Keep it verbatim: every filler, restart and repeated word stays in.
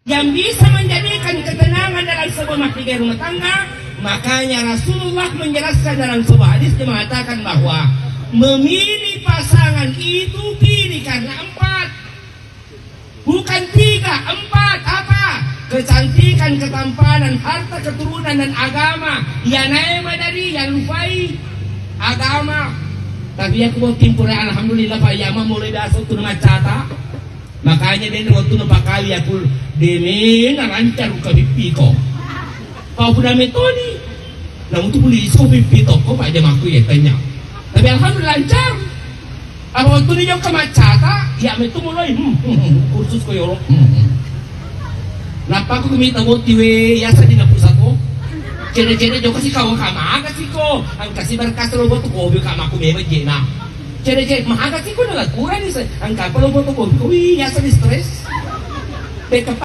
Yang bisa menjadikan ketenangan dalam sebuah mahkota rumah tangga, makanya Rasulullah menjelaskan dalam sebuah hadis, dia mengatakan bahwa memilih pasangan itu pilih karena empat, bukan tiga, empat. Apa? Kecantikan, ketampanan, harta, keturunan, dan agama. Ya nae madari, ya lupai agama. Tapi aku mau timpure, alhamdulillah, Pak Yama mulai biasa tu macata. Makanya de' wettu napakawi aku, de' mena lancar ka pippiko. Kau pura metoni. Namu tu polisi ko pippi toko, Pak, jamaku ya tanya. Tapi alhamdulillah lancar. Apa wettu ni jokka macata, ya metu mulai. Hmm, hmm, hmm, kursus ko yolo. Hmm, hmm. Nappa ku mita boti we, yasa di napusako. Cede-cede jokka si kau kamaga siko. Angka si berkas lo botu ko bi kamaku meba jena. Cede-cede, mahaga siko na lakurani se. Angka apa lo botu ko bi. Wih, yasa di stres. Beta